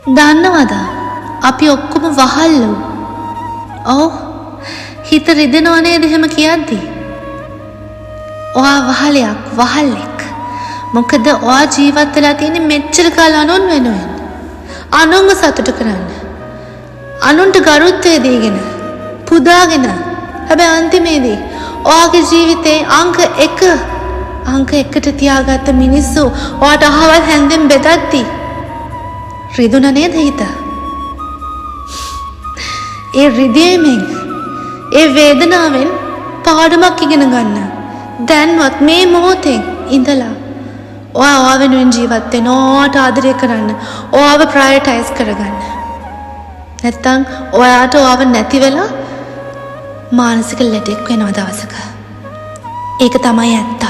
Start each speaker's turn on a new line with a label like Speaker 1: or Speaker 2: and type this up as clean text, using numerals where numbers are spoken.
Speaker 1: දන්නවද? අපි ඔක්කොම වහල්ලු. ඔව්. හිත රිදෙනව නේද එහෙම කියද්දි? ඔයා වහලයක්, වහල්ලෙක්. මොකද ඔයා ජීවත් වෙලා තියෙන්නේ මෙච්චර කාල අනුන් වෙනුවෙන්. අනුන්ව සතුටු කරන්න. අනුන්ට ගරුත්වය දීගෙන, පුදාගෙන. හැබැයි අන්තිමේදී ඔයාගේ ජීවිතේ අංක 1, අංක 1ට තියාගත්ත මිනිස්සු ඔයාට අහවල් හැන්දෙන් බෙදද්දි රිදුන නේද හිත? ඒ රිදීමෙන්, ඒ වේදනාවෙන් පාඩමක් ඉගෙන ගන්න. දැන්වත් මේ මොහොතේ ඉඳලා ඔයා ඔයා වෙනුවෙන් ජීවත් වෙන්න, ඔයාට ආදරය කරන්න, ඔයාව ප්‍රයොරිටයිස් කරගන්න. නැත්තම් ඔයාට ඔයාව නැති වෙලා මානසික ලෙඩෙක් වෙනවා දවසක. ඒක තමයි ඇත්ත.